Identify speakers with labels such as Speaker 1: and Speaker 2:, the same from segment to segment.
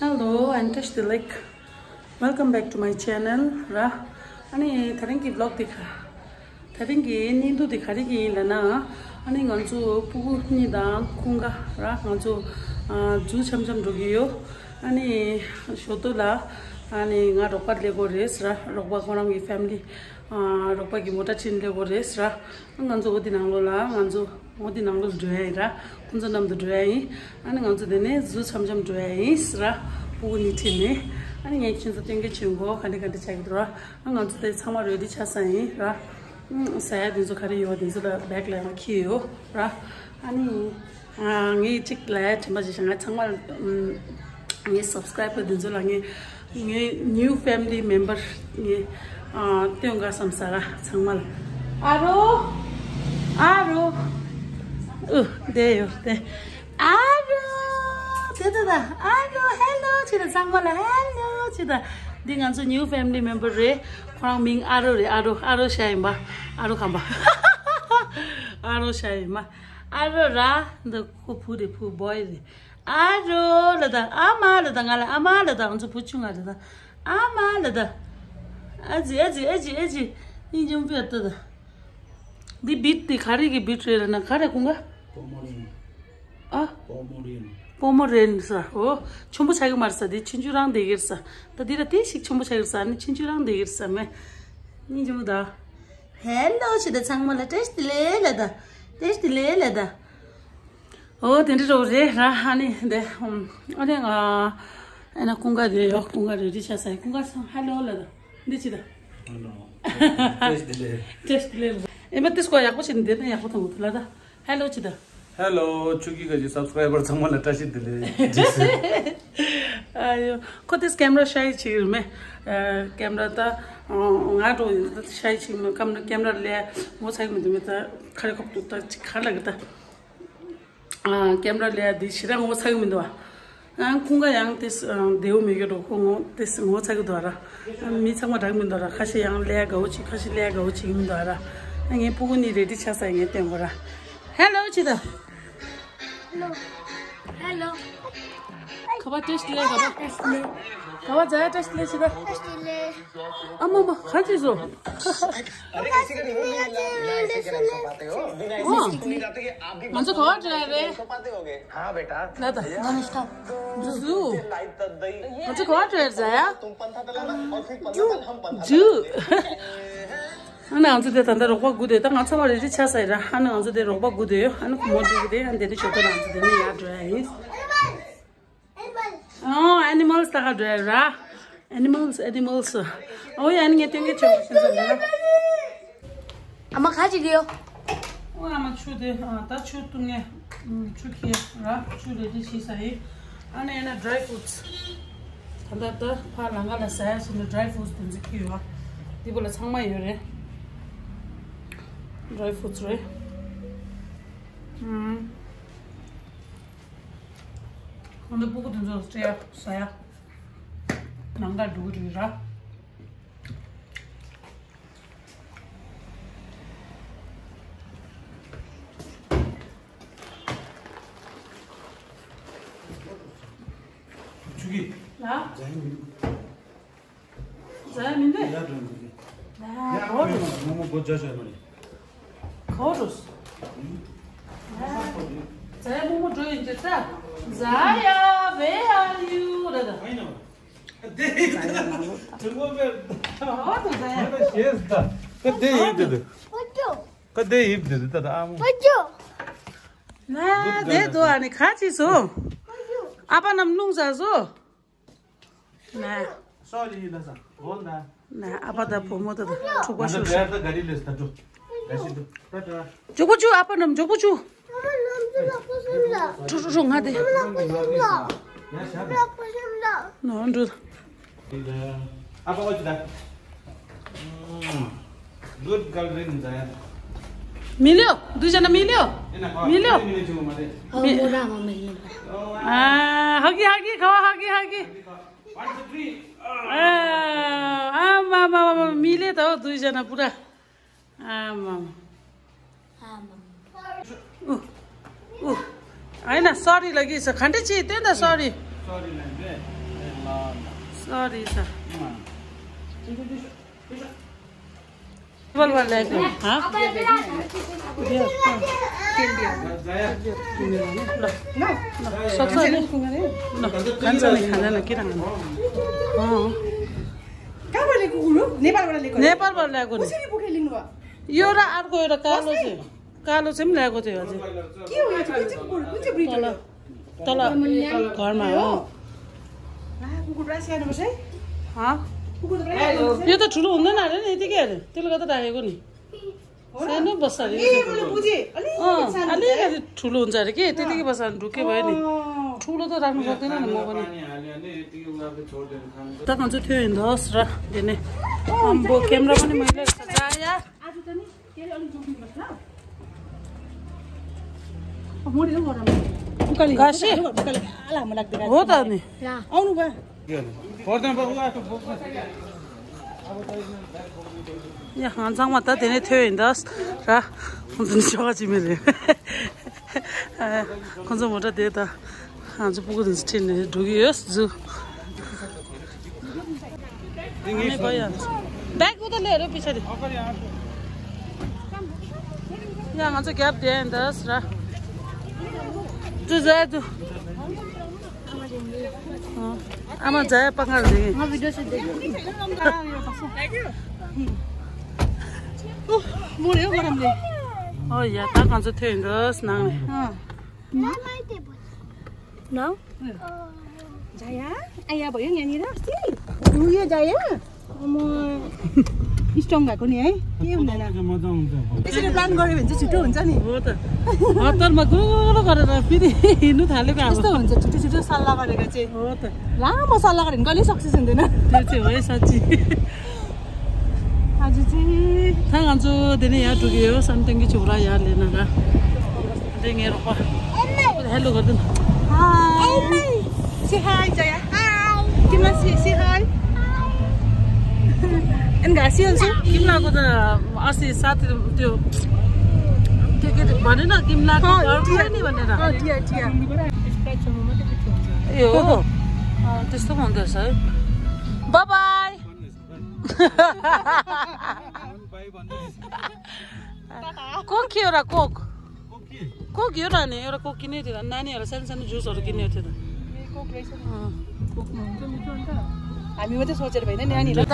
Speaker 1: Hello, I'm Tasty Lake. Welcome back to my channel. Ra, ani tharingi vlog dikha. Tharingi nindu dikharigi lana. Ani nganju pugu ni da kunga. Ra nganju ju chamcham rogiyo. Ani shotola. Ani nga ropat lego res ra. Ropa konam ki family. Ropa ki mota chin lego res ra. Nganju odi nanglola. Nganju odi nanglol dua ra. Kunja nam dua. Ani nganju dene ju chamcham dua ra. Puguni tine. Ani ngai chinsa tinge chingo khani khani chagdra. Nganju de sama ready chasai ra. Saya dinzo khari yo dinzo da back la khiyo ra. Ani ngi chik la chmaji sanga changmal ngi subscribe dinzo la ngi new family member ngi teonga samsara changmal. Aro there Aro Chida, hello, Chida, Sangwala, hello, Chida. Ding answer new family member, Ray, Krang Ming Aro Shaima, Aro Kamba, Aro Shaima, Aro Ra, the Kupu de Poo boy. Aro, Lada, Ama, the Dangala, Ama, the down to Puchunga, Ama, the Edgy, Indian Peter. The beat the Karigi betrayed and a Karakunga. Pomorin sa oh chombo chaiga marsa di chinjurang degirsa ta dira te sik chombo chaigirsa ni chinjurang degirsa me ni jumuda hello chida changmala test le da oh tendri rore ra hani de ane ana kunga de yo kunga de richa sai kunga hello la da de chida hello test le ema tes ko yakpo chin de na yakpo thang utla da hello chida
Speaker 2: Hello, Chuki gaji subscriber sammal atashi dile.
Speaker 1: Ayo, kotes camera shy chir me. Camera ta ngato shy chir me. Camera le mo sai me ta khare kop tu ta khala gata. Camera le di shirang mo sai me do. Kunga yang tes deu me gero ko tes mo sai do ra. Mi changma dag me do ra. Khashi yang le ga uchi khashi le ga uchi me do ra. Nge puguni ready chasa nge tengora. Hello chida. Hello. Kaba test le kaba. Kaba jaya test le chida.
Speaker 3: Test le.
Speaker 1: Amma khaji zo.
Speaker 3: अरे कैसे कर नहीं पाते हो बिना ऐसे सीख नहीं जाते कि आप भी
Speaker 1: मंजो कहाँ जाए रे
Speaker 3: तो पाते होगे हाँ बेटा
Speaker 1: ना था
Speaker 3: नमस्कार
Speaker 1: जू
Speaker 3: लाइट तक दई
Speaker 1: मंजो कहाँ जाए जाया
Speaker 3: तुम पंथा तलाना और फिर पंथा तल हम पंथा
Speaker 1: जू ana anzu de tanda roba gude ta ngasa ma ri cha sai ra ana anzu de roba gude ana mo de ande de choto na anzu de ni ya dry oh animals ta dry ra animals oh ya ni tenge chomo shin sa
Speaker 3: अम्मा खा जी गयो
Speaker 1: oh ama chude ta chutunge chuki ra chude de chi sai ana ena dry fruits tanda ta pa langa la sai so dry fruits din zikiwa di bola changma yore dry fruits right on the book of the saya nanga duri ra
Speaker 2: Chuki.
Speaker 1: la zaya minde
Speaker 2: Ya
Speaker 1: Horus.
Speaker 2: momo bojaja mani.
Speaker 1: Horus. Zaya momo join jeta. Zaya, where are you? Dada.
Speaker 2: I know.
Speaker 1: Horus Zaya.
Speaker 2: Yes da. Kade ibdede.
Speaker 3: बच्चों
Speaker 2: Kade ibdede tada amu.
Speaker 3: बच्चों
Speaker 1: Na, de do ani khachi so. Apa nam nung sa so. Na,
Speaker 2: Sorry Lasa. Bol na.
Speaker 1: na apa da pomo da chukwa
Speaker 2: Masa
Speaker 1: so.
Speaker 2: biar ta gari lesta jo. Kaisi do. Tata.
Speaker 1: Jokuchu apa nam jokuchu.
Speaker 3: मम्मा नाम तो आपको सुनला
Speaker 1: Chu ngade.
Speaker 3: आपको सुनला
Speaker 2: Ya siapa?
Speaker 3: आपको सुनला
Speaker 1: No, ndu.
Speaker 2: Tidak. Apa kau tidak? Good girl ring saya.
Speaker 1: Milyo, duijana milyo.
Speaker 2: Enak kok.
Speaker 1: Milyo.
Speaker 2: Ini cuma made.
Speaker 3: मोरा mummy
Speaker 1: Hagi kawa hagi.
Speaker 2: 1 2 3.
Speaker 1: Mama mile ta duijana pura. Mama.
Speaker 3: हाँ mummy
Speaker 1: होइन sorry लगी छ खान्टे छि त्यही त sorry sorry छ बोल बोल ल्याएको हाँ सक्छ नि खान्छ नि खाँदैन किन खानु नेपालबाट ल्याएको नि यो र अर्को एउटा कालो चाहिँ पनि ल्याएको थियो हजुर तल घरमा हो यो त ठुलो हुँदैन अरे नि यतिकै अरे त्यसले गर्दा राखेको नि सानो बस्छ अरे अलिकति ठुलो हुन्छ अरे कि त्यतिकै बस्छ ढुक्कै भयो नि ठुलो त राख्नु सक्दैन नि म पनि तक हुन्छ थियो हिँड्दोस् र दिने अम्बो क्यामेरा पनि मैले हो त नि आउनु भयो यहाँ खान्छमा त धेरै थियो हिँड्दोस् र हुन्छ मैले खन्छ मोटा दियो त खान्छ पुगो दिन्छ ठिने ढुकियोस् जु भइहाल्छ ब्याग उता ल्याएर पछाडि यहाँ खान्छ ग्याप दियो हिँड्दोस् र जु आमा जाए पंगाल देंगे हां वीडियो से देख मोरे हो गरमले ओ या ता कान्छ थियो हिँड्दोस् नाग्ने न जाया आया भयो यहाँनिर अस्ति यो जाया म स्ट्रङ भएको नि है के हुँदैन मजा हुन्छ त्यसरी प्लान गर्यो भने चाहिँ छिटो हुन्छ नि हो त हतारमा गुरु गरेर फेरि हिँड्नु थालेको अब यस्तो हुन्छ छिटो छिटो सल्लाह गरेर चाहिँ हो त लामो सल्लाह गरेर कहिले सक्सेस हुँदैन त्यो चाहिँ हो साच्चै आज चाहिँ थाहा खान्छु दिने यहाँ टुक्यो समथिङ छोरा यहाँ लिन र देंगे रुपा हेलो गर्दैन हाय से हाय जया हाय तिमीलाई से हाय अनि घाँसी हाल्छु किम्लाको त अस्ति साथी त्यो के भनेन किम्लाको घर नि भनेर ए हो त्यस्तो पनि हुँदो रहेछ है बाई कोक थियो एउटा कोक यो नानी एउटा कोक किने थियो नानीहरूलाई सानो सानो जुसहरू किन्ने थियो हामी मात्रै सोचेर भएन नानीहरू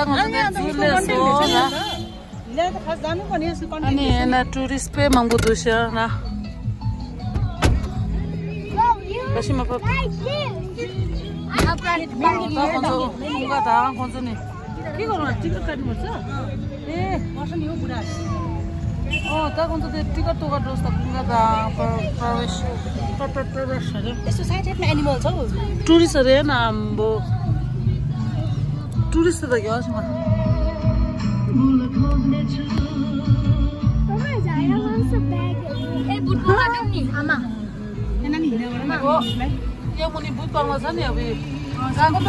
Speaker 1: अनि यहाँ टुरिस्ट पे माङ्गो दुस्या न बसीमा खोज्छु नि के गर्नु टिकट काट्नुपर्छ ए पर्छ नि हो बुढा त अन्त त्यो टिकट टोकट जस्तो प्रवेश अरे यस्तो साइड साइडमा एनिमल छ टुरिस्ट अरे न आम्बो टुरिस्ट त के होस् म यो मुनि बुट पाउनु छ नि अब गएको त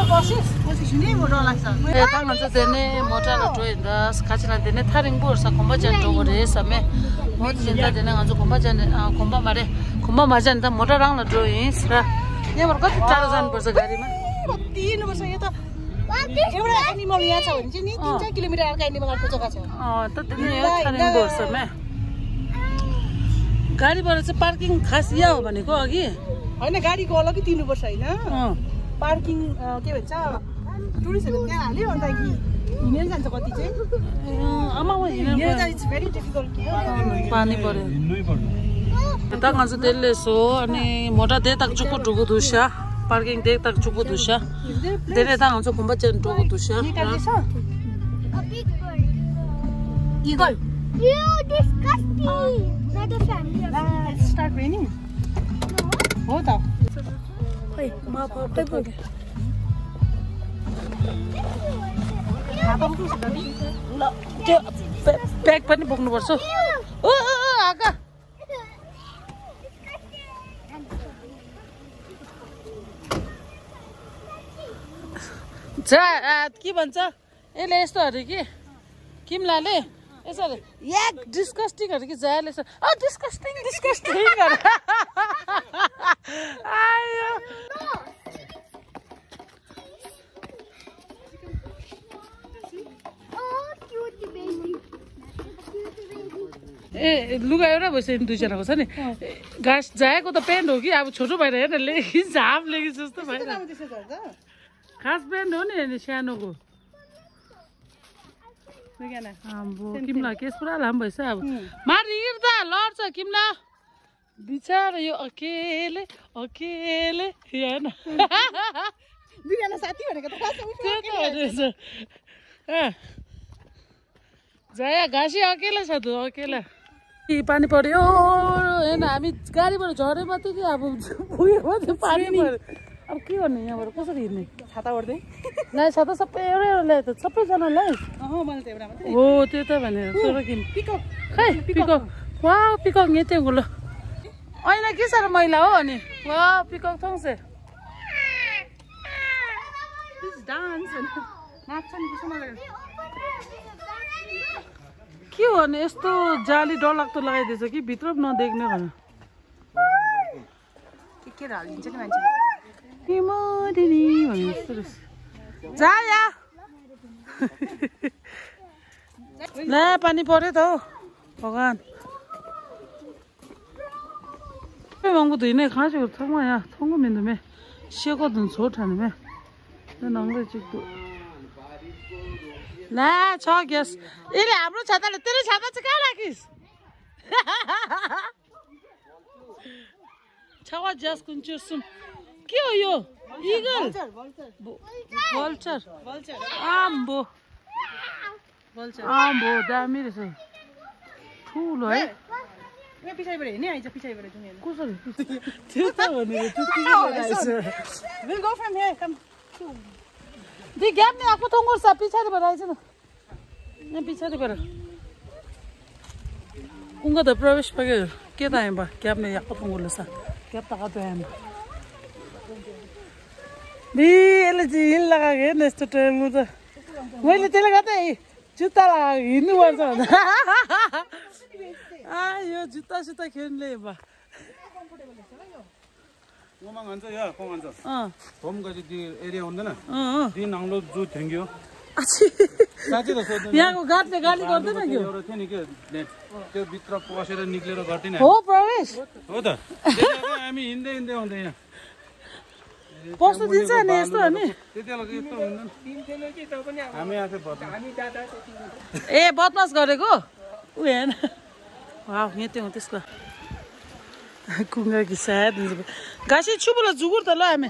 Speaker 1: बसिस नि मोटो लाग्छ ए ताङ छ देने मोटा ल टोय दस काचिना देने थारिङ बोर सा खम्बा जन टो रे समे मोट जिन्दा देने गन्छ खम्बा जन खम्बा मारे खम्बा माजन त मोटा रङ ल टोइस र यहाँबाट कति टाढो जानुपर्छ गाडीमा 3 वर्ष यो त एउटा एनिमल यहाँ छ भने चाहिँ नि 3-4 किलोमिटर अर्को एनिमलको जग्गा छ त दिने यो थारिङ बोर समे गाडीबाट चाहिँ पार्किङ खास यहाँ हो भनेको अघि हैन गाडीको अलग्गै तिर्नुपर्छ हैन पार्किङ के भन्छ टुरिस्टहरु त्यहाँ हाल्यो अनि त हिँडेर जान्छ कति चाहिँ आमा हिँडेर जान्छ इट्स भेरी डिफिकल्ट पानी पर्यो हिँड्नै पर्छ त गन्छ त्यसले सो अनि मोटा दे तक चुकु ढुगु दुस्या पार्किङ दे तक चुकु दुस्या देले ता गन्छ कुम्बा चेन ढुगु दुस्या ईगल you disgusting not a family it's start raining हो त ओइ म पप्पै पुगे ल त्यो ब्याग पनि बोक्नु पर्छ ओ आका जा के भन्छ यसले यस्तो अरे कि किमलाले यसरी याक डिस्कस्टिङ अरे कि जाले डिस्कस्टिङ ए लुगा एउटा भइसक्यो दुईजनाको छ नि घाँस जाएको त प्यान्ट हो कि अब छोटो भएर हेर्न लेगिस झाप लेगिस जस्तो भएर खास प्यान्ट हो नि अनि सानोको आम्बो किम्ला केस पुरा लामो भएछ अब मारिर त लड्छ किम्ला बिचारा यो अकेले अकेले हेर्न
Speaker 4: दुईजना साथी भनेको त
Speaker 1: जया घाँसी अकेला छ त अकेला पानी पर्यो हेर्न हामी गाडीबाट झरे मात्रै कि अब पुग्यो मात्रै पानी पर्यो अब के गर्ने यहाँबाट कसरी हिँड्ने
Speaker 4: छाता ओढ्दै
Speaker 1: ल्याए छाता सबै एउटै ल्याए त सबैजनालाई हो त्यो त भनेर छोरो किन
Speaker 4: पिकअप
Speaker 1: खै पिकअप वा पिकअप यहाँ त्यो ल ऐना के साह्रो मैला हो अनि वा पिकअप थाउँछ
Speaker 4: डान्स नाच्छ नि कस्तो मजा
Speaker 1: के हो भने यस्तो जाली डरलाग्दो लगाइदिएछ कि भित्र पनि नदेख्ने भनेर
Speaker 4: के हालिदिन्छ नि मान्छेले
Speaker 1: हिमादिनी भने जस्तो रहेछ जाया ला पानी पर्यो त हो भगवान् मंगू धुने खाँसी थोंगा या थोंगा मिंदु में शेको धुन छोटाने में तो नंगे चिकू ला छह गैस इले हाम्रो छाताले तेरो छाता चाहिँ कहाँ राखिस छवा जस कुन्चु सुम के हो यो ईगल vulture आम्बो दामी रहेछ ठुलो है
Speaker 4: यहाँ पछाडिबाट हिँड्ने आइज पछाडिबाट जाउँ हेर्नु
Speaker 1: कसरी त्यो त भनेको त्यो के आइछ
Speaker 4: We'll go from here come
Speaker 1: the gap नि आको थोंगो सा पछाडिबाट आइछ न यहाँ पछाडिबाट कुंगा त प्रवेश पगे के त आइबा ग्याप नि आको थोंगो सा ग्याप त आतो आइम दी एले जिल लगा के नेक्स्ट टाइम त मैले त्यसले गर्दा जुत्ता लगा हिँड्नु पर्छ भन्दा यो जुत्ता सुत्ता खेल्ने बा
Speaker 2: कोमाङ हुन्छ या कोङ हुन्छ होम गजी दि एरिया हुँदैन दिन आउलो जो थ्याङ्क यू साथी त सोध्नु
Speaker 1: यहाँको गाडीले गाली गर्दैन के
Speaker 2: एउटा थियो नि के त्यो भित्र पसेर निक्लेर गर्दिन
Speaker 1: हो प्रवेश
Speaker 2: हो त हामी हिँड्दै हिँड्दै आउँदै यहाँ
Speaker 1: पस्नु दिन्छ नि यस्तो अनि
Speaker 2: त्यतिबेला यस्तो हुँदैन हामी आफै बदमास
Speaker 1: ए बदमास गरेको उ हेर्न वाह यहाँ त्यो त्यसको कुंगा की शायद गासी छुबला जुगुर त ल हामी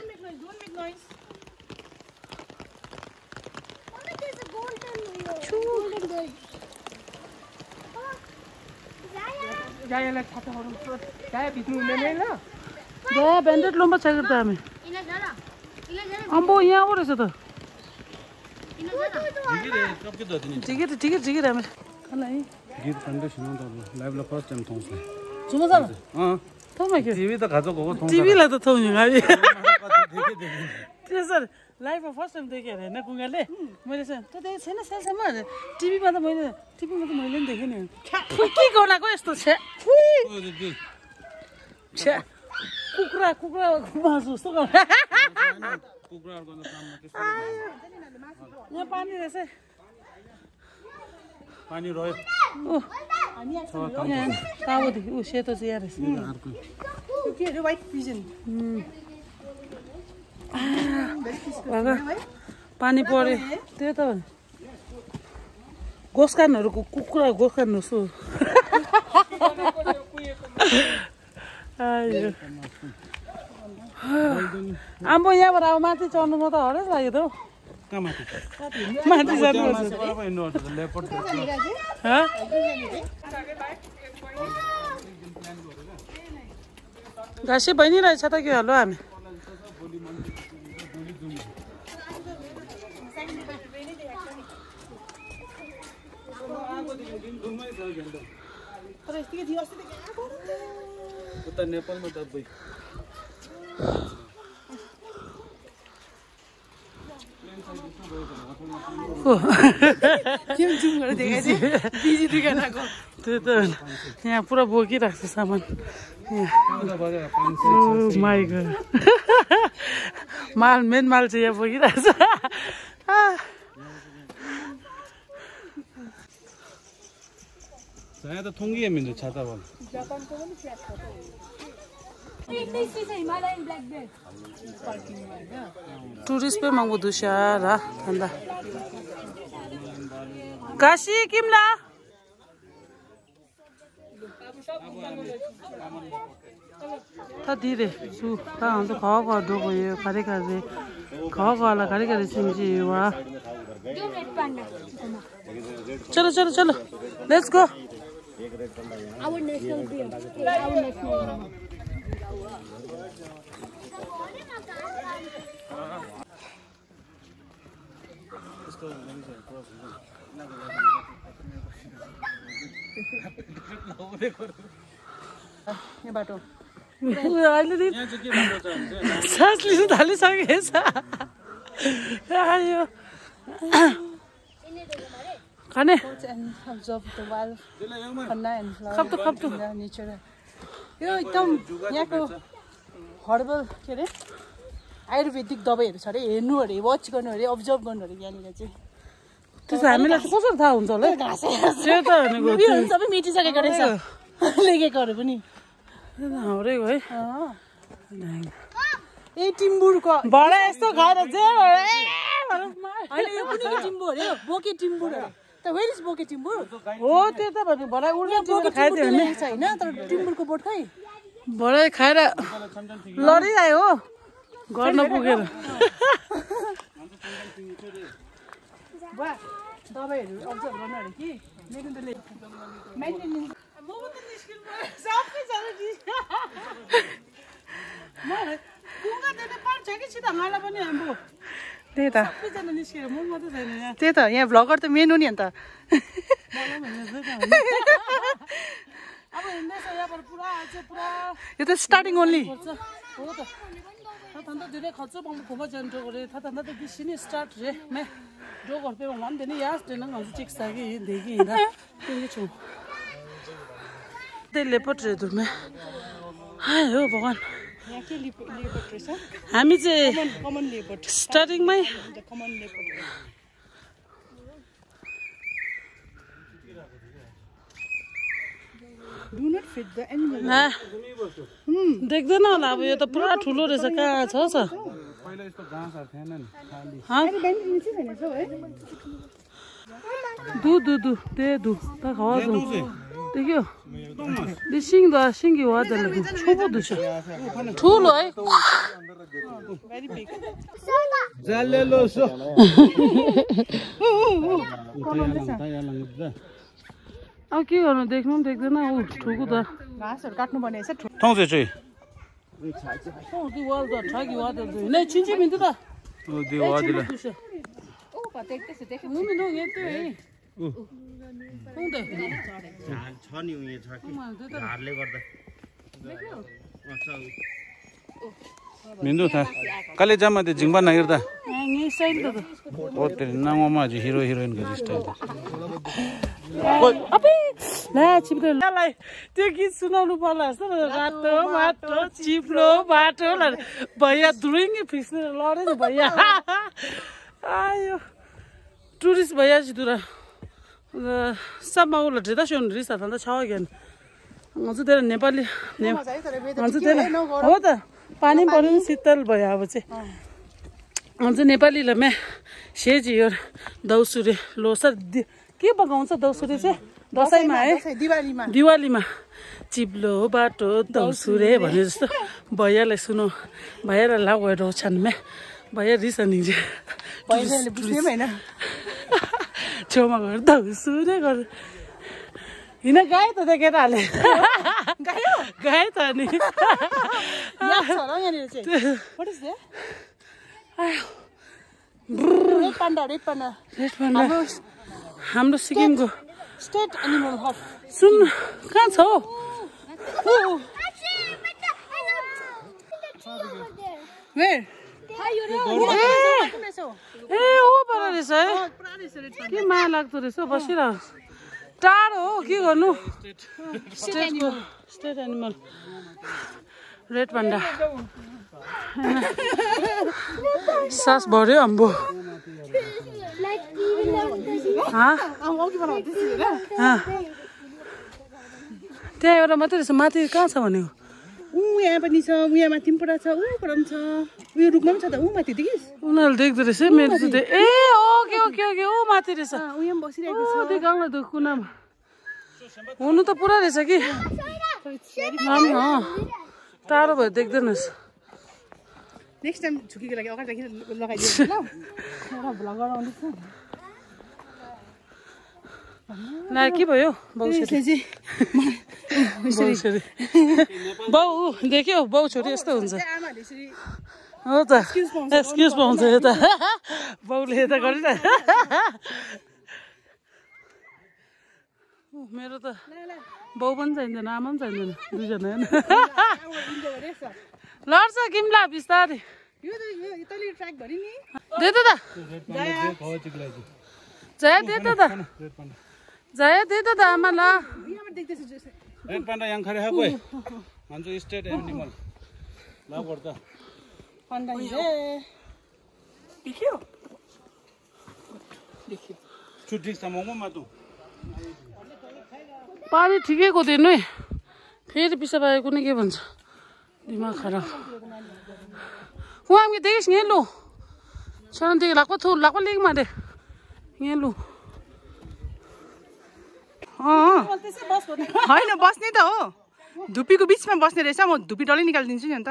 Speaker 4: जायलाई छाता ओढ्नु जाय भित्र हुँदैन ल
Speaker 1: गया ब्यान्डेड लम्बा छ त हामी अम्बो यहाँ हो रहेछ त ठिकै हामी खालाई
Speaker 2: गीत कन्डिसन त लाइभला फर्स्ट टाइम थाउँछ
Speaker 1: जुमा छ थाउमा के
Speaker 2: टिभी त खाजो गएको थाउँछ
Speaker 1: टिभीलाई त थाउँ हामी त्यसर लाइभमा फर्स्ट टाइम देखेँ होइन कुङ्गाले मैले त देखेको छैन सालसम्म टिभीमा त मैले नि देखेँ नि के गर्नाको यस्तो छ्या कुखुरा मासु जस्तो यहाँ पानी रहेछ
Speaker 2: पानी रह्यो
Speaker 1: ताबोदेखि ऊ सेतो चाहिँ यहाँ रहेछ
Speaker 4: के अरे व्हाइट पिजन
Speaker 1: पानी पर्यो त्यो त भने गोसखानहरूको कुखुरा गोसखान जस्तो आम्बो यहाँबाट अब माथि चढ्नु म त हरेस लाग्यो त हौ माथि जानुपर्छ घाँसी बहिनी रहेछ त के हलो हामी
Speaker 2: उता नेपालमा दब्बै
Speaker 1: त्यो त यहाँ पुरा बोकिरहेको छ सामान मेन माल चाहिँ यहाँ बोकिरहेको छ
Speaker 2: saya त थोंगी मिल्छ छाता बल
Speaker 4: जापानको पनि फ्ल्याट छ This is Himalayan black bear.
Speaker 1: Tourist pay मांगो दुशारा हंदा काशी किमला था धीरे सु था हम तो खाओ खाओ दो को ये खारे खारे खाओ खाओ ला खारे खारे सिंजी वाह चलो चलो चलो let's go
Speaker 4: Our national bear. Our national.
Speaker 1: ये बाटो अहिले सास लिनु थालिसकेछ आयो खाने खप्टो यो एकदम यहाँको हर्बल के अरे आयुर्वेदिक दबाईहरू छ अरे हेर्नु अरे वाच गर्नु अरे अब्जर्भ गर्नु अरे यहाँनिर चाहिँ त्यो चाहिँ हामीलाई चाहिँ कसरी थाहा हुन्छ होला त्यो त भनेको सबै मेटिसकेको रहेछ लेखेकोहरू पनि हाउरै हो है ए टिम्बुरको भडा यस्तो खाएर जे होइन यो कुनै टिम्बु अरे बोके टिम्बुर अरे त वेयर इज बोके टिम्बुर हो त्यो त भने भडा उल्टा बोके खाइदियो भने हैन तर टिम्बुरको बोट खै भडा खाएर लडिआयो हो गर्न पुगेर बा दबाईहरू अब्जर्भ गर्नु अरे कि लेख्नु त लेख मेन्टेनेन्स म त निस्किनु सबै जानु म कुगा देते पार्छ कि सिधा गाला पनि हाम्रो त्यही त सबैजना निस्केर म मात्रै छैन यहाँ त्यही त यहाँ भ्लगर त मेन हो नि अन्त मलाई भन्नु अब हिँड्दैछ यहाँबाट पुरा आज पुरा यो त स्टार्टिङ ओन्ली हो त था धीरे खर्च घूमा जंटो करे था तो किसी स्टार्ट रे मैं जो घर पे वन दिन यार दिन हम चिक्स ताकि देखी इधर तो छू ते लेपट रे दूर में हाय हो भगवान यहाँ के लेपट रे सर हामी चाहिँ कमन लेपट स्टार्टिङ मै common leopard Do not feed the animal. देख्दैन होला अब यो त पुरा ठुलो रहेछ कहाँ छ
Speaker 2: पहिला यस्तो घाँसहरु थिएन नि खाली
Speaker 4: अहिले बेन्च निचे छैन सो है
Speaker 1: दु दे दु त खाओ दु देखियो दिसिङ द सिंगी वा दले छोबो दुछ ठुलो है भेरी बिग
Speaker 2: जाले लो सो
Speaker 1: अब के गर्नु देख्नु पनि देख्दैन उ ठुकु त
Speaker 4: घाँसहरु काट्नु पर्ने छ
Speaker 2: ठाउँ चाहिँ
Speaker 1: दिवाल त ठगी वा त नै छिन्छ मिन्थ्यो त
Speaker 2: ओ दिवाल दिला
Speaker 4: ओ पतेक्ते से देख्नु
Speaker 1: नु नु यति है
Speaker 3: छ नि उयो छ कि हारले गर्दा
Speaker 2: मिन्दु था कले जामा दे जिंगबा नगिरदा
Speaker 1: नि स्टाइल त
Speaker 2: ओ तेरे नाममा जी हिरो हिरोइन को स्टाइल
Speaker 1: अबे ला चिप्लो लालाई त्यो गीत सुनाउनु पर्ला जस्तो रातो माटो चिप्लो बाटो भैया दुरिङ फिक्स लडे नि भैया आयो टुरिस्ट भैया जितुरा सबमा उला ढेदा सुन रिसा त छ अगेन हजुर तेरो नेपाली हजुर तेरो हो त पानी पर्नु शीतल भयो अब चाहिँ हजुर नेपालीलाई मे सेजी यो दौसुरे लोसर के पकाउँछ दौसुरे चाहिँ दसैँमा है दिवालीमा चिप्लो बाटो दौसुरे भने जस्तो भैयालाई सुनौ भैयालाई लाग्यो रोछन् मे भैया रिसनी
Speaker 4: भैयाले बुझ्ने पनि हैन
Speaker 1: छेउमा गएर दौसुरे गर हिँड गाए त त्यो केटाहरूले गाए त नि हाम्रो सिक्किमको
Speaker 4: स्टेट एनिमल हफ
Speaker 1: सुन कहाँ छ हौ ए ओ पर रहेछ है के माया लाग्दो रहेछ बसिरह टाढो हो के गर्नु स्टेट एनिमल रेड पान्डा सास भर्यो अम्बो त्यहाँ एउटा मात्रै रहेछ माथि कहाँ छ भनेको
Speaker 5: यहाँ पनि छ यहाँ माथि पनि पुरा छ पर पनि छ उयो रुखमा पनि छ त माथि देखिस्
Speaker 1: उनीहरूले देख्दो रहेछ मेरो चाहिँ ए ओके ओके ओके ऊ माथि रहेछ
Speaker 5: उयो बसिरहेको छ
Speaker 1: त्यो गाउँलाई त कुनामा हुनु त पुरा रहेछ कि टाढो भयो देख्दैन
Speaker 5: नेक्स्ट टाइम झुकीको लागि अगाडि लगाइदिनु ल भ्लग गराउँदैछ
Speaker 1: ना के भयो बाउ बाउ देख्यो बाउ छोरी यस्तो हुन्छ हो त एक्सक्युज पाउँछ यता बाउले यता गरिरह मेरो त बाउ पनि चाहिँदैन आमा पनि चाहिँदैन दुईजना होइन लड्छ किम्ला बिस्तारै दे त जया दे त जया दे त आमा ल
Speaker 2: रेड पान्डा यहाँ खरे है कोई मान्छे स्टेट एनिमल ला गर्दा
Speaker 5: पान्डा देखियो
Speaker 2: छुट्टी समोमा मातु
Speaker 1: पानी ठिकैको दिनु है फेरि पिसा पाए कुनै के भन्छ दिमाग खराब वहाँ हामी देखिस् यहाँ लो सानो देखि लाग्छ थु लाग्छ लेख मारे यहाँ लु
Speaker 5: होइन बस्ने त हो धुपीको बिचमा बस्ने रहेछ म धुपी डल्लै निकालिदिन्छु नि अन्त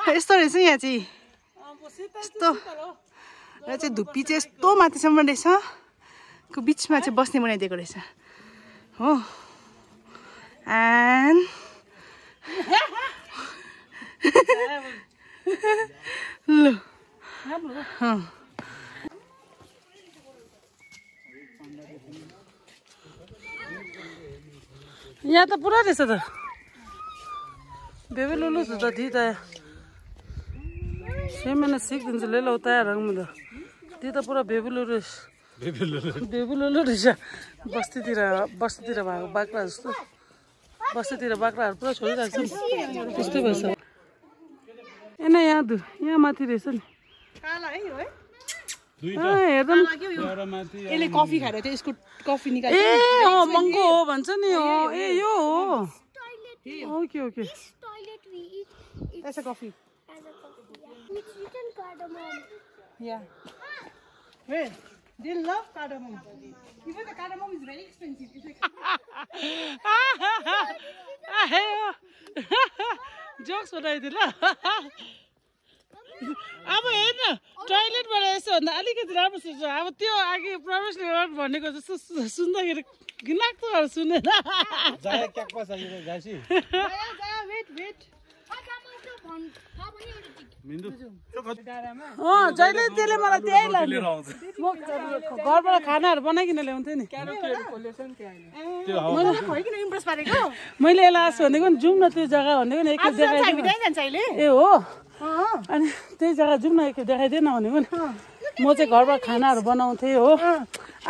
Speaker 5: यस्तो रहेछ यहाँ चाहिँ यस्तो र चाहिँ धुपी चाहिँ यस्तो माथिसम्म रहेछ को बिचमा चाहिँ बस्ने बनाइदिएको रहेछ हो एन्ड ल
Speaker 1: यहाँ त पुरा रहेछ त बेबी लुलु त दी त छः महीना सीख दिन्छु ले लो तयार रंग में दी त पुरा बेबी लुलु रहेछ बस्तीतिर भएको बाख्रा जस्तो बस्तीतिर बाख्राहरू पुरा छोडिरहेको छ त्यस्तै भएछ एना यहाँ माथि रहेछ नि
Speaker 5: काला है हो है
Speaker 1: हेर्दा
Speaker 5: यसले कफी खाएर चाहिँ यसको कफी निकाल्छ
Speaker 1: ए हो मंगो हो भन्छ नि हो ए यो हो okay okay
Speaker 5: That's a coffee.
Speaker 4: It's written cardamom.
Speaker 5: Yeah. Well, they love cardamom. Even the cardamom is very expensive. It's like
Speaker 1: jokes बनाइदिनु ल अब हेर्न टोयलेटबाट यसो भन्दा अलिकति राम्रो सुन्छ अब त्यो अघि प्रवेश भनेको जस्तो सुन्दाखेरि घिनलाग्दो सुनेन
Speaker 2: जाया क्या पास आइयो गासी
Speaker 5: जाया वेट
Speaker 2: मिन्दु
Speaker 1: जहिले त्यसले मलाई त्यही लाग्यो म घरबाट खानाहरू बनाइकिन ल्याउँथेँ नि मैले यसलाई आस भनेको नि जाउँ न त्यो जग्गा भनेको नि एकखेप देखाइदिनु ए हो अनि त्यही जग्गा जाउँ न एकखेप देखाइदिएन भनेको नि म चाहिँ घरबाट खानाहरू बनाउँथेँ हो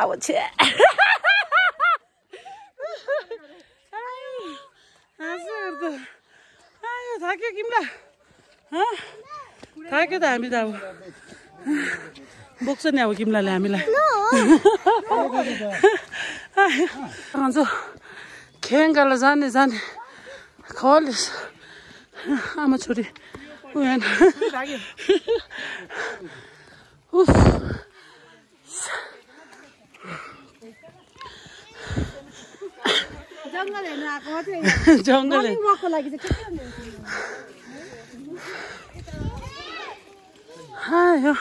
Speaker 1: अब छे आयो थाक्यो किम्ला थाक्यो त हामी त अब बोक्छ नि अब किम्लाले हामीलाई भन्छ खेङ्गालाई जाने खलिस आमा छोरी उयो उफ
Speaker 5: जंगल हेर्न आएको मात्रै
Speaker 1: जंगल
Speaker 5: वकको लागि चाहिँ के
Speaker 1: आयो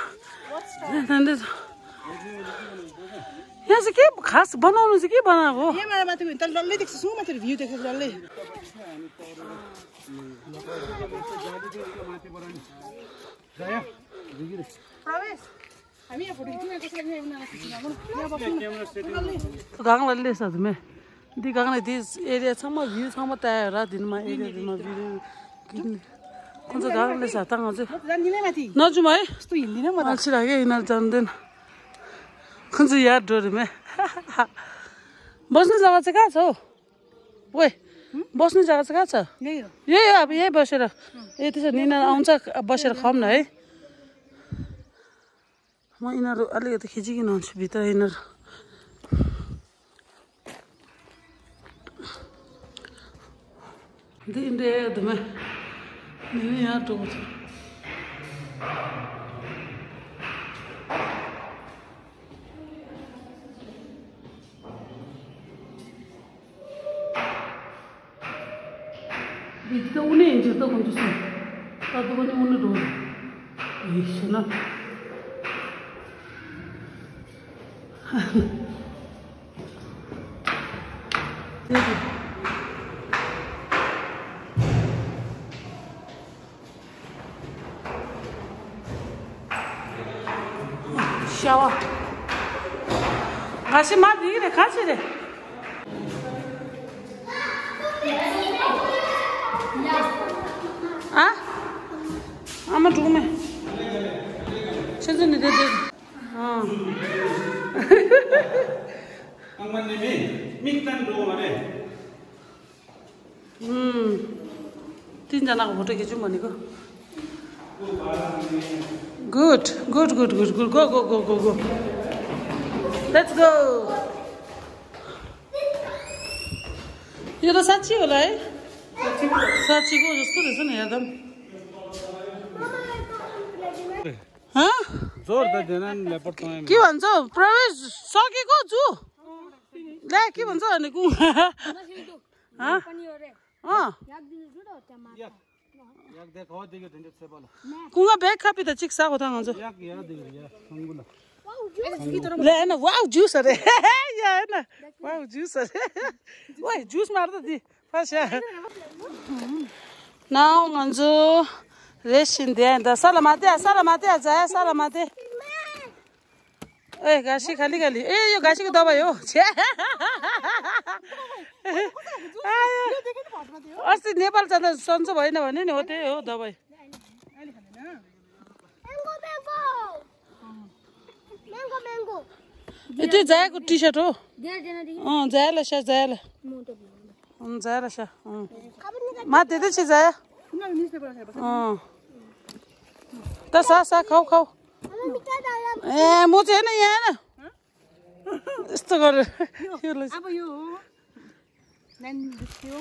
Speaker 1: यहाँ चाहिँ के खास बनाउनु चाहिँ के बनाएको
Speaker 5: यहाँ माथि त डल्लै देख्छ सो माथि भ्यू देख्छ डल्लै प्रवेश हामी यहाँ फोटो खिच्नु कसरी
Speaker 1: गाङलाई लिएछ तुमे दी गाङलाई दी एरियासम्म भ्यूसम्म तयार दिनमा एरियामा भिडियो किन्ने कुन चाहिँ गाङले छ त चाहिँ
Speaker 5: जान्दिनँ माथि
Speaker 1: नजाउँ है
Speaker 5: यस्तो हिँड्दिनँ म
Speaker 1: अल्छी लाग्यो यिनीहरू जान्दैन कुन चाहिँ याद डोरीमा बस्ने जग्गा चाहिँ कहाँ छ हौ ओए बस्ने जग्गा चाहिँ कहाँ छ यही हो अब यही बसेर ए त्यसो भने यिनीहरू आउँछ बसेर खाऊँ न है म यिनीहरू अलिकति खिचिकन आउँछु भित्र यिनीहरू Dinde dume. Ni ya to. Bidde une ince de konuşsun. Tadı bana onu doğru. İşte shower. Kasi mat di re kasi re. Ah? Ama dume. Şimdi ne dedi? Ah.
Speaker 2: 강만님이 믹단 도마네.
Speaker 1: तीन जना को फोटो खिचौँ भनेको good good good good good go go go go go let's go यो त साँच्ची होला है साँच्चीको जस्तो रहेछ नि हेर्दा
Speaker 2: जोर त दिएन नि लेपर्ड तपाईँ
Speaker 1: के भन्छ प्रवेश सकेको छु ला के भन्छ भनेको कुंगा बैग खापी तो चिक साको था अंजो ले ना वाव जूस अरे या ना वाव जूस अरे ओए जूस मार दो दी पाशा नाउ अंजो रेशन दे दा सलामते जाए सलामते ए गासी खाली खाली ए यो गासी को दबाई हो छे अस्ति नेपाल जाँदा सन्चो भएन भने नि हो त्यही हो दबाई त्यो जाएको टी सर्ट हो जायला सा जायला जायला सा मा त्यतै छ जाया त सा खाऊ खाऊ ए म चाहिँ हैन यहाँ हैन यस्तो गरेर
Speaker 5: अब यो नानी दुख्यो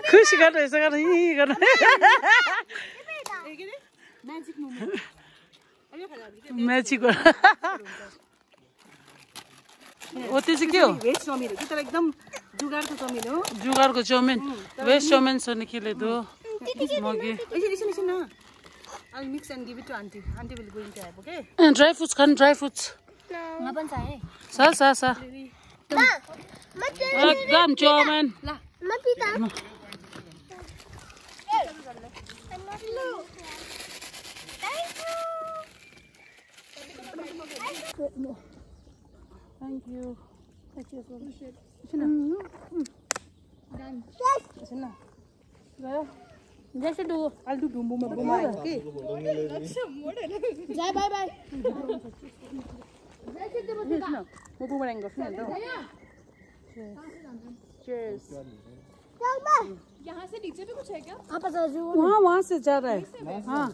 Speaker 1: खुसी गर्नु यसो गर्नु हि गर्नु
Speaker 5: म्याजिक मोमेन्ट
Speaker 1: म्याजिक ओ त्यो चाहिँ के हो
Speaker 5: भेज चाउमिन हो कि तर एकदम जुगाडको चाउमिन हो
Speaker 1: जुगाडको चाउमिन भेज चाउमिन छ नि के ले दो मगी
Speaker 5: listen na I'll mix and give it to auntie will going to have okay
Speaker 1: dry fruits Khan dry fruits
Speaker 4: ngapan saya
Speaker 1: सा एकदम chowmein
Speaker 5: la
Speaker 4: mapita
Speaker 1: Thank you.
Speaker 4: जैसे दो
Speaker 5: I'll do dumbo okay
Speaker 4: जय बाय बाय
Speaker 5: mo boomerang गर्छु नि त cheers
Speaker 4: यहाँ से नीचे भी कुछ है क्या आप जाजू
Speaker 1: वहाँ से जा रहा है हाँ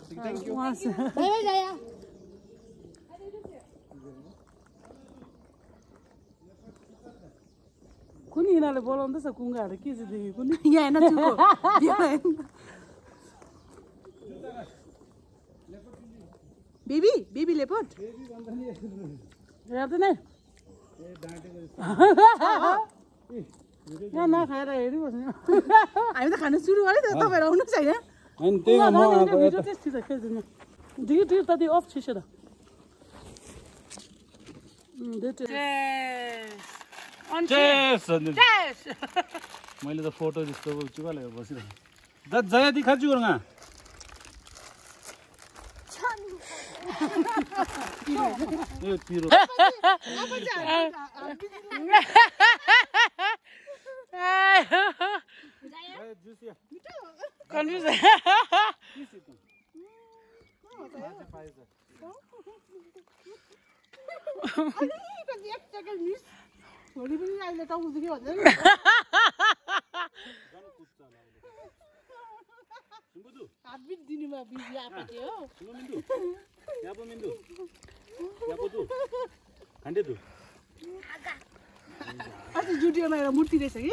Speaker 1: वहाँ से
Speaker 4: बाय बाय जाया
Speaker 1: कुनी यिनीहरूले बोलाउँदैछ कुङ्गाहरू के चाहिँ देखेको नि
Speaker 5: यहाँ हैन जुको baby leopard
Speaker 1: हेर्दैन है यहाँ नखाएर हेरिबस्ने
Speaker 5: हामी त खानु सुरु गरे त तपाईहरु आउनु छैन
Speaker 2: अनि त्यही म
Speaker 1: भिडियो टेस्टी छ खेल्दैन दियो दियो त दियो अफ छिसेर
Speaker 2: मैले त फोटो जस्तो चुकालेर बसिरहेको जया दिखाछु गरौँ ए पिरो
Speaker 1: कन्फ्युज
Speaker 5: भोलि पनि अहिले टाउको दुख्यो भन्छ हात बिट दिनुमा बिजी आएको हो अस्ति जुडियोमा एउटा मूर्ति रहेछ कि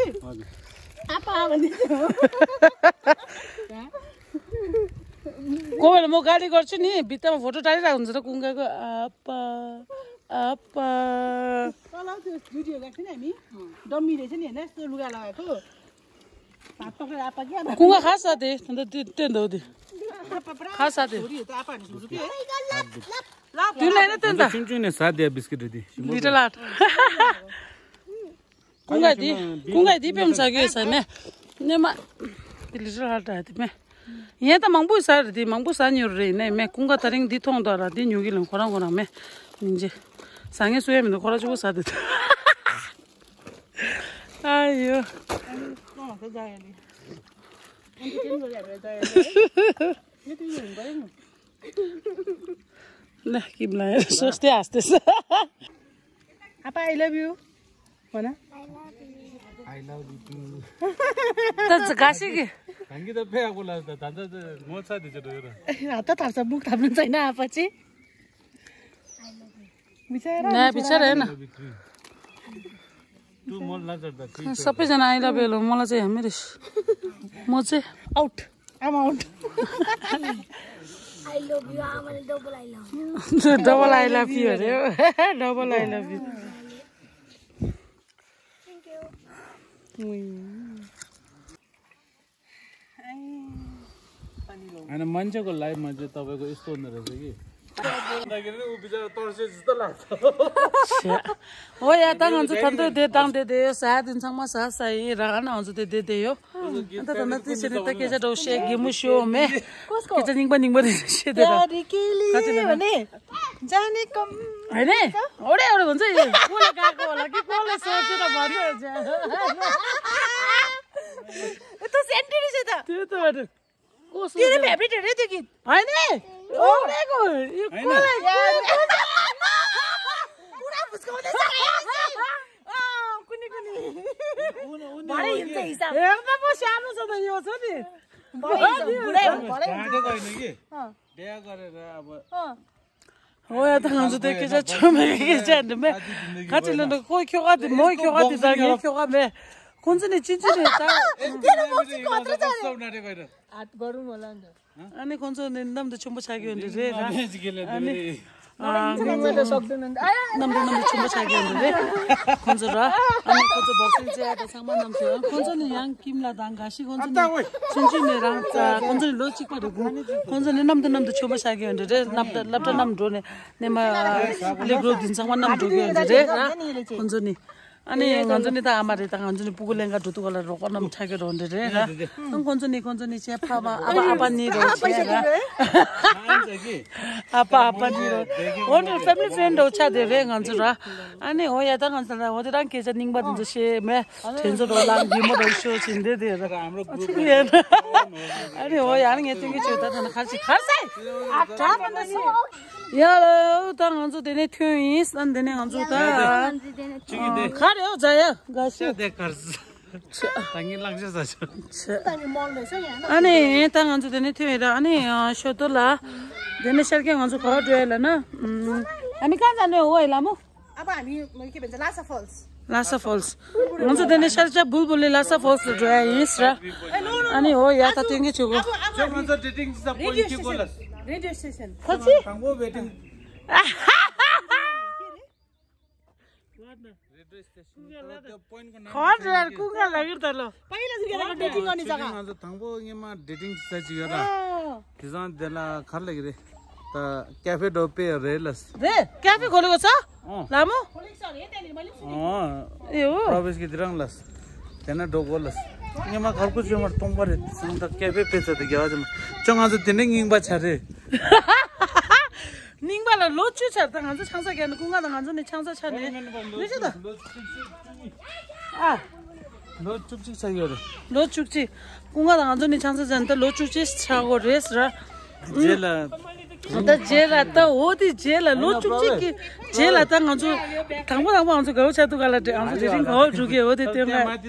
Speaker 5: आप्पा भन्दिन्छु
Speaker 1: कोही बेला म गाडी गर्छु नि भित्तामा फोटो टालिरहेको हुन्छ र कुङ्गाको आप्पा आप्पा
Speaker 5: तल त्यो भिडियो गएको थियो नि हामी डम्मी रहेछ नि होइन यस्तो लुगा लगाएको भात पकाएर आप्पा के
Speaker 1: कुङ्गा खास साथी अन्त त्यो दौदी खास साथी
Speaker 5: छोरीहरू त आप्पा हान्नु छोड्छु के
Speaker 1: तिमीलाई होइन त्यो त
Speaker 2: चुनचुने साथ दिया बिस्किट दि
Speaker 1: लिटल आर्ट कुङ्गाई दी पे सक्यो छैन नेमा लिटल आर्ट आयो मैं यहाँ त मंगबू सार दी मंगबू सा न्यूर रे ने मैं कुंगा तरिंग दी थोंग दरा दी न्यूगी लं कोरा कोरा मैं निजे सांगे सुये में तो कोरा जुगो सा दे आयो
Speaker 5: त जायले अनि के गरिरहेको जायले यो त हुन गयो नि
Speaker 1: ल किमलाई सोच्दै हाँस्दैछ
Speaker 5: आप्पा आई लभ यु भन
Speaker 2: आई लभ यु टु
Speaker 1: त घाँसी के
Speaker 2: hangi da phe ko la da da mo sa de jo ra
Speaker 5: हात थाप्छ मुख थाप्नु छैन आप्पा चाहिँ बिचारा
Speaker 1: ना बिचारा हैन
Speaker 2: tu mol la da
Speaker 1: सबैजना आई लभ यु मलाई चाहिँ हामी म चाहिँ
Speaker 5: आउट आम out
Speaker 4: I love you. I'm gonna double I love you.
Speaker 1: Double I love you अरे double I love you
Speaker 4: Thank you.
Speaker 2: अनि मान्छेको लाइफमा चाहिँ तपाईको यस्तो हुँदो रहेछ कि भन्दाखेरि उ बिचारा तर्से जस्तो लाग्छ
Speaker 1: हो या त हुन्छ तन्ते दे दाङ दे दे सा दिन संग मा सा सही रहन हुन्छ दे दे दे यो अन्त तन्ते त्यसरी त के चाहिँ डोसे गेमु शो मे के चाहिँ निङ बनिङ बनिङ से दे
Speaker 5: यारी केली भने जाने कम
Speaker 1: हैन ओडे ओडे भन्छ यो कोले गएको होला कि कोले सोचेर भन्नु
Speaker 5: त सेन्टी रहेछ त
Speaker 1: त्यो त भएर कोस
Speaker 5: तिम्रो फेभरेट हो त्यो गीत
Speaker 1: हैन ओडेको यो कोले
Speaker 5: पुरा फुस्काउँदै छ कुनी कुनी भरे हिँड्छ हिसाब
Speaker 1: हेर्दा म सानो छ त यो छ नि
Speaker 5: बुढै हो भरे
Speaker 2: ढाँटेको होइन कि बिहा गरेर अब
Speaker 1: हो या त हुन्छ त्यो के चाहिँ छुमे के चाहिँ मे कतिले त कोही ख्योका दि मोइ ख्योका दि जागे ख्योका मे कुन चाहिँ नि चिन्छु नि
Speaker 5: हात गरौँ होला नि
Speaker 1: अनि कुन चाहिँ नम त छुम्बो छाग्यो भने रे
Speaker 2: अनि
Speaker 5: त सक्दैन
Speaker 1: नम छुम्बो छाग्यो भने रे कुन चाहिँ र अनि कुन चाहिँ बक्सिङ चाहिँ आटा सँगमा नम थियो कुन चाहिँ नि याङ किमला दाङ घासी कुन चाहिँ नि चिन्छु नि राङ कुन चाहिँ लोची को कुन चाहिँ नि नम त छुम्बो छाग्यो भने रे नम नम ड्रोने नेमा लेग्रो दिन सँगमा नम ढोग्यो भने रे कुन चाहिँ नि अनि हुन्छ नि त आमाले त हुन्छ नि पुगु लेङ्गा ढुतु गला रोक नम छाकेर हुन्थे रे र हुन्छ नि छेपामा अब आपा नि रो आपा नि रो हो नि फ्यामिली फ्रेन्ड हो छा दे रे हुन्छ र अनि हो या त हुन्छ र हो त के छ निङबा दिन्छ से मे थेन्स रो लाङ दिमो रो शो छिन्दे दे र हाम्रो ग्रुप अनि हो यार नि यति छु त खासि खासै आटा भन्दै या त हुन्छ दिने थियो इस अनि दिने हुन्छ त खारे हो जाया गासी
Speaker 2: देख कर tangi लाग्छ
Speaker 1: अनि त हुन्छ दिने थियो हेर अनि सोतोला दिने सर्के हुन्छ खर ड्रेल हैन हामी कहाँ जाने हो है लामो
Speaker 5: अब हामी के भन्छ
Speaker 1: लासा फल्स हुन्छ दिने सर्के बुलबुलले लासा फल्स ड्राइस र अनि हो या त तिङै छु
Speaker 2: डेटिङ पोइन्ट के बोलस
Speaker 5: रेडियो स्टेसन
Speaker 1: खछि
Speaker 2: तंगो वेटिङ
Speaker 1: खर यार कुंगा लाग्यो त ल
Speaker 5: पहिला जुगेर डेटिङ गर्ने जग्गा
Speaker 2: तंगो यमा डेटिङ चाहिँ गरा किसान देला खर लागि रे त क्याफे डोपे रेलस
Speaker 1: रे क्याफे खोलेको छ लामो ए हो
Speaker 2: प्रवेश की दिरंगलस तेना डोगोलस यमा खरको जमा तंबरे संत क्याफे पेछ त के आज चंगा ज दिने इंगबा छ रे
Speaker 1: निङबाला लोचु छ त गान्छ छाउँछ ज्ञान कुंगा त गान्छ नि छाउँछ छ नि रहेछ त
Speaker 2: लो चुकचिक छ यो रे
Speaker 1: लो चुकची कुंगा त गान्छ नि छाउँछ जान त लो चुकची छागो रेस र
Speaker 2: जेला
Speaker 1: त जेला त हो ती जेला लो चुकची कि जेला त गान्छ थांबो आउँछ गाउ छ तुगाला आउँछ डेटिङ हो जुगे हो त्यो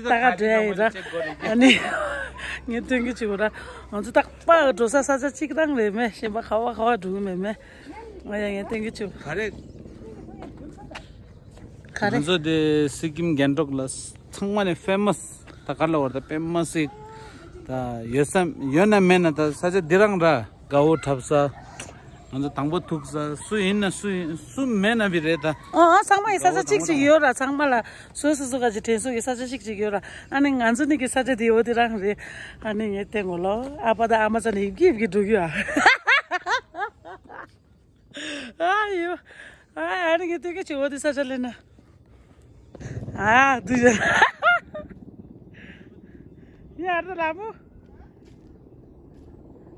Speaker 1: ताका ड्राइ र अनि ये तिङे छु र हुन्छ त पा डोसा साजा चिकदाङ ले मे सेबा खावा ढु मे मे आया ये तिङे छु
Speaker 2: खरे खरे जो दे सिक्किम ग्यान्टोक लस छङमाने famous ta karla warda pemasi ta yosam yona mena ta saje dirang ra gawo thapsa anjo tangbo thuksa su inna su mena bireta
Speaker 1: 상마 이사자 찍찍이요라 상마라 소소소가 제테소 이사자 찍찍이요라 아니 안전이 게 사자 디오디랑 래 아니 예땡올로 아바다 아마존 이기 두기야 아유 아니 게 되게 좋아디 사자래나 아 두자 야르 라무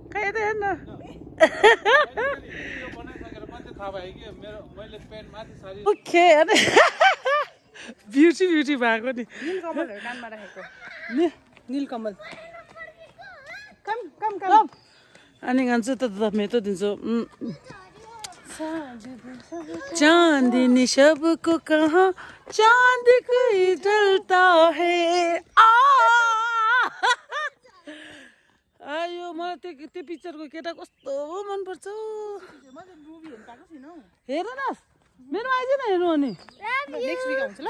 Speaker 1: 가야 되나 Okay, beauty भएको नि
Speaker 5: नीलकमलहरु कानमा राखेको
Speaker 1: नि
Speaker 5: नीलकमल कम
Speaker 1: अनि गान्छ त मेतो दिन्छु चांदनी सबको कहाँ चांद कोई जलता है आयो मलाई त्यो पिक्चरको केटा कस्तो मन पर्छ हेर न मेरो आइज न हेर्नु अनि
Speaker 5: नेक्स्ट वीक हुन्छ ल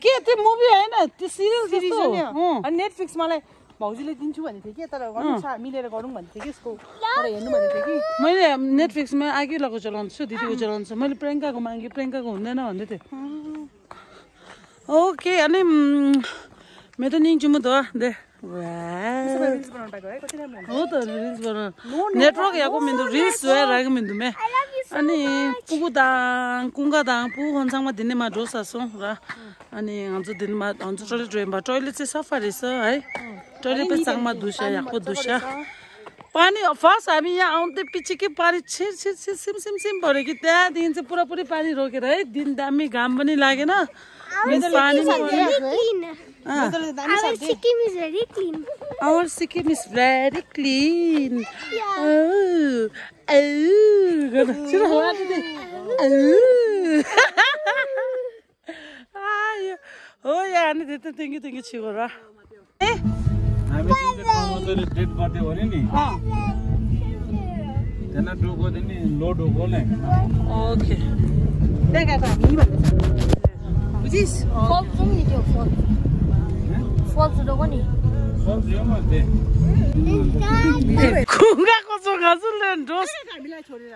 Speaker 1: के त्यो मुभी हैन त्यो सिरियल
Speaker 5: सिरिज
Speaker 1: जस्तो
Speaker 5: हो नि अनि नेटफ्लिक्स मलाई भाउजूले दिन्छु भन्दै थियो के तर मिलेर गरौँ भन्दै थियो कि यसको तर हेर्नु भन्दै थियो कि
Speaker 1: मैले नेटफ्लिक्समा आगे लगाको चलाउँछु दिदीको चलाउँछु मैले प्रियङ्काको मागे प्रियङ्काको हुँदैन भन्दै थियो ओके अनि म त निन्छु म त दे
Speaker 5: रिल्स बनाउन पाएको है कति राम्रो
Speaker 1: हो त रिल्स बनाउन नेटवर्क याको मिन्दु रिल्स वे राग मिन्दु मे अनि पुगुदाङ कुङ्गादाङ पु हन्साङमा दिने मा ढोसासो र अनि हन्जु दिनमा हन्जु टोइलेट चाहिँ सफा रहेछ है टोइलेट पनि चाङमा दुस्या याको दुस्या पानी फर्स्ट हामी यहाँ आउँदै पछि के पानी छिर छिर छिर सिम सिम सिम पऱ्यो कि त्यहाँदेखि चाहिँ पुरापुरी पानी रोकेर है दिन दामी घाम पनि लागेन पानी
Speaker 4: Our Sikkim is very clean.
Speaker 1: Our Sikkim is very clean. Oh yeah, अनि त्यति त्यही छु र
Speaker 2: हामी चाहिँ प्रमोटरले डेट गर्दै हो नि त्यना डोको दिने लोड हो ले
Speaker 1: ओके
Speaker 5: त्यहाँ गएको हामी भन्दैछ बुझिस
Speaker 4: Fall from the fall. Fall to the one.
Speaker 2: सब दियोमा दे
Speaker 1: खुङ्गाको चोखा सुन्ले ढोस
Speaker 5: हामीलाई छोडेर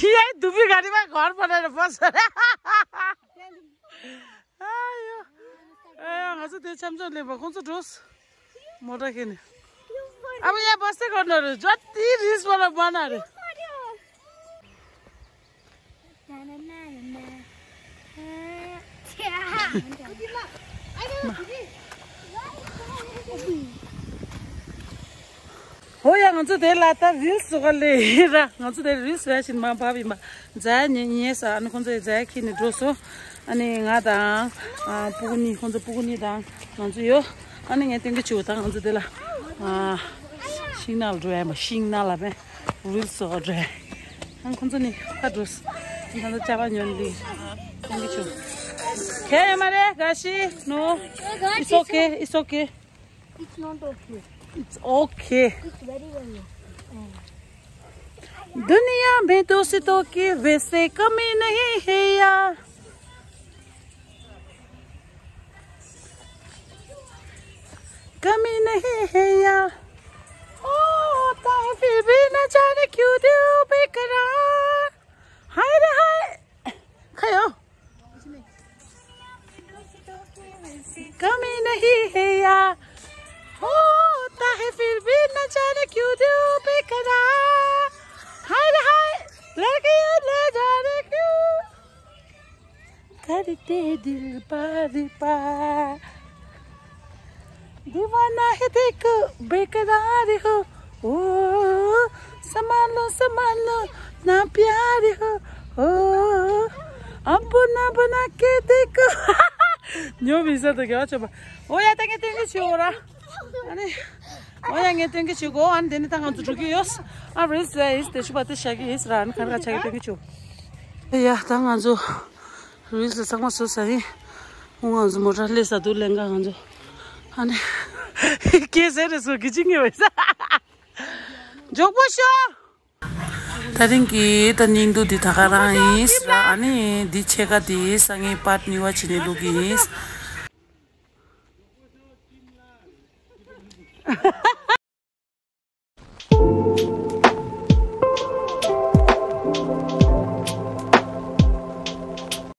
Speaker 1: यही धुपी गाडीमा घर बनाएर बस्छ आयो ए हजुर त्यो छ्यामचोले भएको छ ढोस मोटा किने अब यहाँ बस्दै गर्नुहरू जति रिसबाट बनाहरू हो या हुन्छ धेरै लाता रिल्स जोगले र हुन्छ धेरै रिल्स भएसिन मा बाबीमा जा नि सा अनि कुन चाहिँ जा किने ड्रोस हो अनि ngada पुगुनी कुन चाहिँ पुगुनी दाङ हुन्छ यो अनि यहाँ त्यही छु त हुन्छ त्यसला सिग्नल ड्राइभ सिग्नल अब रिल्स हो ड्राइभ अनि कुन चाहिँ नि ड्रोस अनि चाबा न्यनली त्यही छु Okay, Mare, Gashi, no, it's okay, it's okay.
Speaker 4: It's not okay.
Speaker 1: It's okay.
Speaker 4: It's very well.
Speaker 1: दुनिया में दोस्तों की वैसे कमी नहीं है यार कमी नहीं है यार होता है फिर भी न जाने क्यों दिल बेकरार हाय रे हाय खाओ कमी नहीं है यार होता है फिर भी न जाने क्यों दिल बेकरार हाय रे हाय लड़के ले जाने क्यों करते दिल बार बार दीवाना है देखो बेकरार हो ओ संभालो ना प्यार हो ओ अपना बना के देखो न्यू वीजा तो क्या चुप ओ या तंगे तंगे चुरा अरे ओ या तंगे तंगे चुको अन देने तंग अंतु चुकी योस अब रिस इस देश बात शायद इस रान खान का चाहिए तंगे चुप या तंग अंजो रिस संग मत सही हूँ अंजो मोटर ले साधु लेंगा अंजो अने कैसे रिस को किचिंगे वैसा joke बशो Taringi taning du di takarais ra ani di cheka di sangi pat niwa chine lugis